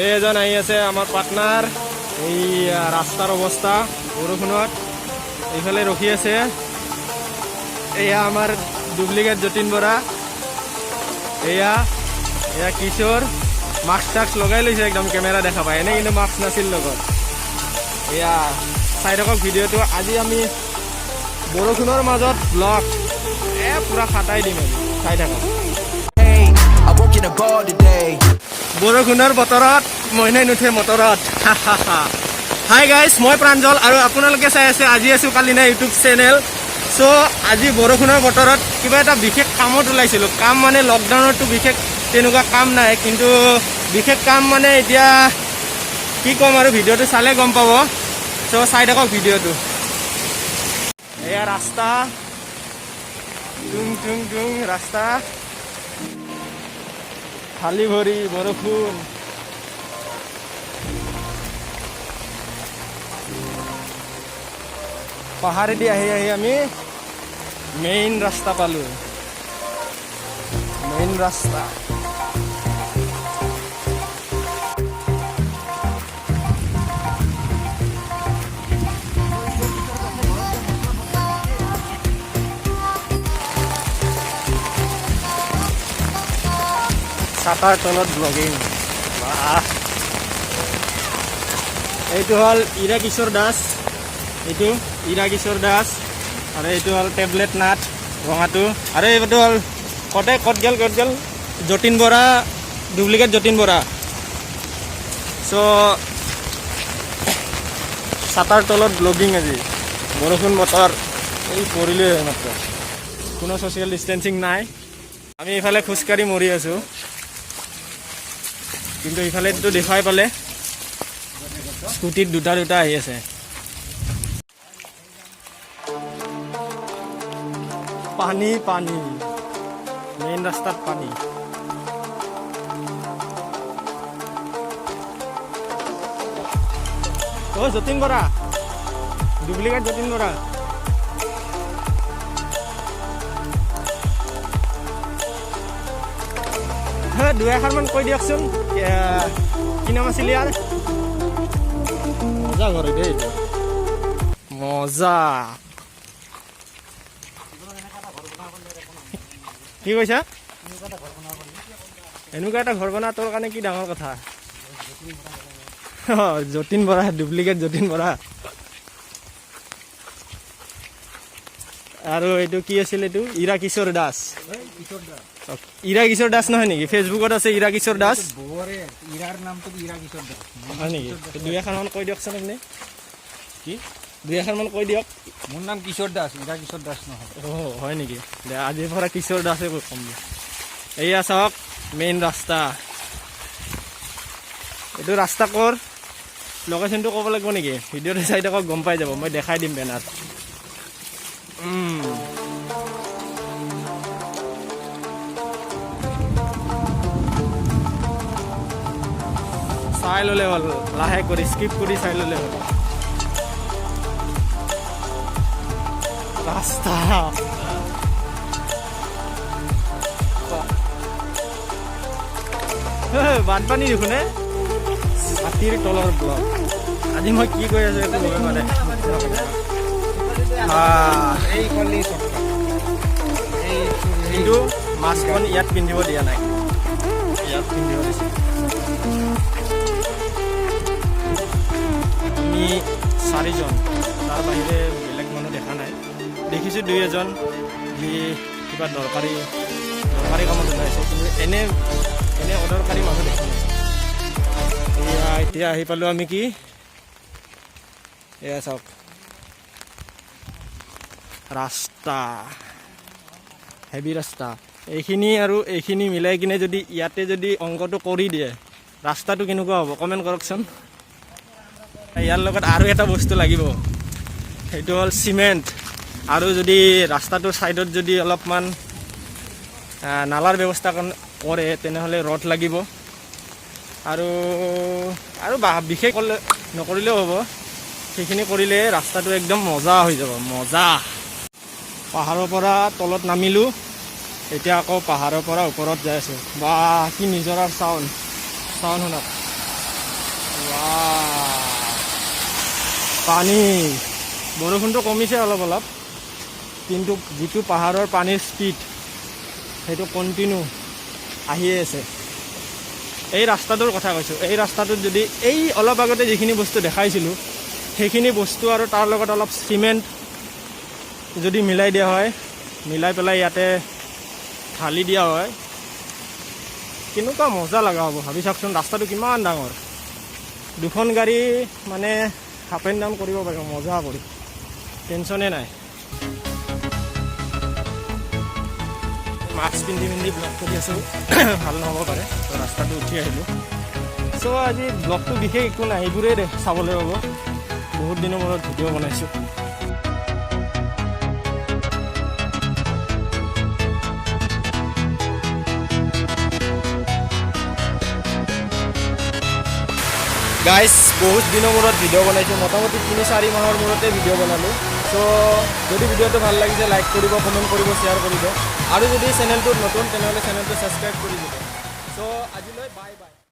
এই এজন আহি আছে আমাৰ পাৰ্টনাৰ। এই ৰাস্তাৰ অৱস্থা, বৰষুণত এইফালে ৰখি আছে। এয়া আমাৰ ডুপ্লিকেট যতীন বৰা। এয়া এয়া কিশোৰ, মাস্ক চাস্ক লগাই লৈছে একদম কেমেৰা দেখা পায়। এনেই কিন্তু মাস্ক নাছিল লগত। এয়া চাই থাকক ভিডিঅ'টো। আজি আমি বৰষুণৰ মাজত ব্লগ পূৰা ফাটাই দিম আজি, চাই থাকক। Hey, I work in a bar today. বৰষুণৰ বতৰত মইনাই নুঠে মটৰত। হাই গাইজ, মই প্ৰাঞ্জল আৰু আপোনালোকে চাই আছে আজি আছো কালি নাই ইউটিউব চেনেল। চ' আজি বৰষুণৰ বতৰত কিবা এটা বিশেষ কামত ওলাইছিলোঁ। কাম মানে লকডাউনততো বিশেষ তেনেকুৱা কাম নাই, কিন্তু বিশেষ কাম মানে এতিয়া কি ক'ম আৰু, ভিডিঅ'টো চালে গম পাব। চ' চাই থাকক ভিডিঅ'টো। এয়া ৰাস্তা, টুং টুং টুং ৰাস্তা, খালী ভৰি বৰষুণ। পাহাৰেদি আহি আহি আমি মেইন ৰাস্তা পালো, মেইন ৰাস্তা। ছাতাৰ তলত ব্লগিং, বাহ! এইটো হ'ল ইৰা কিশোৰ দাস, এইটো ইৰা কিশোৰ দাস আৰু এইটো হ'ল টেবলেট নাথ ৰঙাটো আৰু এইটো হ'ল কতে ক'ত গ'ল, ক'ত গ'ল, যতীন বৰা, ডুপ্লিকেট যতীন বৰা। চ' ছাতাৰ তলত ব্লগিং আজি, বৰষুণ বতৰ। এই পৰিলেই হয় মাত্ৰ, কোনো ছ'চিয়েল ডিষ্টেঞ্চিং নাই। আমি এইফালে খোজকাঢ়ি মৰি আছোঁ, কিন্তু ইফালেতো দেখুৱাই পালে স্কুটিত দুটা দুটা আহি আছে। পানী পানী, মেইন ৰাস্তাত পানী। অ' যতীন বৰা, ডুপ্লিকেট যতীন বৰা। হে, দুই এষাৰমান কৈ দিয়কচোন। কি নাম আছিল ইয়াৰ? মজা ঘৰ দেই এইটো, মজা। কি কৈছা? এনেকুৱা এটা ঘৰ বনা তোৰ কাৰণে কি ডাঙৰ কথা? যতীন বৰা, ডুপ্লিকেট যতীন বৰা। আৰু এইটো কি আছিল? এইটো ইৰা কিশোৰ দাস। ইৰা কিশোৰ দাস নহয় নেকি? ফেচবুকত আছে ইৰা কিশোৰ দাস। ইৰাৰ নামটো ইৰা কিশোৰ দাস। হয় নেকি? দুই এষাৰমান কৈ দিয়কচোন আপুনি। কি? দুই এষাৰমান কৈ দিয়ক। মোৰ নাম কিশোৰ দাস, ইৰা কিশোৰ দাস নহয়। অ' হয় নেকি? দে, আজিৰ পৰা কিশোৰ দাসে ক'ম দিয়া। এইয়া চাওক মেইন ৰাস্তা। এইটো ৰাস্তা ক'ৰ, লোকেশ্যনটো ক'ব লাগিব নেকি? ভিডিঅ'টো চাই থাকক, গম পাই যাব। মই দেখাই দিম বেনাৰ। চাই ল'লে হ'ল, লাহে কৰি স্কিপ কৰি চাই ল'লে হ'ল। ৰাস্তা বানপানী দেখোন হে। ছাতিৰ তলৰ ব্লগ। আজি মই কি কৈ আছো একো গমেই মানে। এই কলি চৰ্টকাট এই। কিন্তু মাস্কখন ইয়াত পিন্ধিব দিয়া নাই, ইয়াত পিন্ধিব দিছে। আমি চাৰিজন, তাৰ বাহিৰে বেলেগ মানুহ দেখা নাই। দেখিছোঁ দুই এজন, যি কিবা দৰকাৰী দৰকাৰী কামত ওলাইছে, কিন্তু এনে এনে অদৰকাৰী মানুহ দেখা নাই। এয়া এতিয়া আহি পালোঁ আমি কি, এয়া চাওক ৰাস্তা, হেভি ৰাস্তা এইখিনি। আৰু এইখিনি মিলাই কিনে যদি ইয়াতে যদি অংকটো কৰি দিয়ে, ৰাস্তাটো কেনেকুৱা হ'ব কমেণ্ট কৰকচোন। ইয়াৰ লগত আৰু এটা বস্তু লাগিব, সেইটো হ'ল চিমেণ্ট। আৰু যদি ৰাস্তাটোৰ ছাইডত যদি অলপমান নালাৰ ব্যৱস্থা কৰে, তেনেহ'লে ৰড লাগিব। আৰু আৰু বিশেষ নকৰিলেও হ'ব, সেইখিনি কৰিলে ৰাস্তাটো একদম মজা হৈ যাব, মজা। পাহাৰৰ পৰা তলত নামিলোঁ, এতিয়া আকৌ পাহাৰৰ পৰা ওপৰত যাই আছোঁ। বা, কি নিজৰাৰ চাউণ্ড, চাউণ্ড শুনক। ৱাহ, পানী। বৰষুণটো কমিছে অলপ অলপ, কিন্তু যিটো পাহাৰৰ পানীৰ স্পীড, সেইটো কণ্টিনিউ আহিয়ে আছে। এই ৰাস্তাটোৰ কথা কৈছোঁ। এই ৰাস্তাটোত যদি এই অলপ আগতে যিখিনি বস্তু দেখাইছিলোঁ, সেইখিনি বস্তু আৰু তাৰ লগত অলপ চিমেণ্ট যদি মিলাই দিয়া হয়, মিলাই পেলাই ইয়াতে ঢালি দিয়া হয়, কেনেকুৱা মজা লগা হ'ব ভাবি চাওকচোন। ৰাস্তাটো কিমান ডাঙৰ, দুখন গাড়ী মানে আপ এণ্ড ডাউন কৰিব পাৰিব মজা কৰি, টেনশ্যনে নাই। মাস্ক পিন্ধি পিন্ধি ব্লগ কৰি আছোঁ, ভাল নহ'ব পাৰে। ত' ৰাস্তাটো উঠি আহিলোঁ। চ' আজি ব্লগটো বিশেষ একো নাই, এইবোৰেই চাবলৈ পাব। বহুত দিনৰ মূৰত ভিডিঅ' বনাইছোঁ। গাইজ, বহুত দিনৰ মূৰত ভিডিঅ' বনাইছোঁ। মোটামুটি 3-4 মাহৰ মূৰতে ভিডিঅ' বনালোঁ। চ' যদি ভিডিঅ'টো ভাল লাগিছে, লাইক কৰিব, কমেণ্ট কৰিব, শ্বেয়াৰ কৰিব আৰু যদি চেনেলটোত নতুন, তেনেহ'লে চেনেলটো ছাবস্ক্ৰাইব কৰি দিব। চ' আজিলৈ বাই বাই।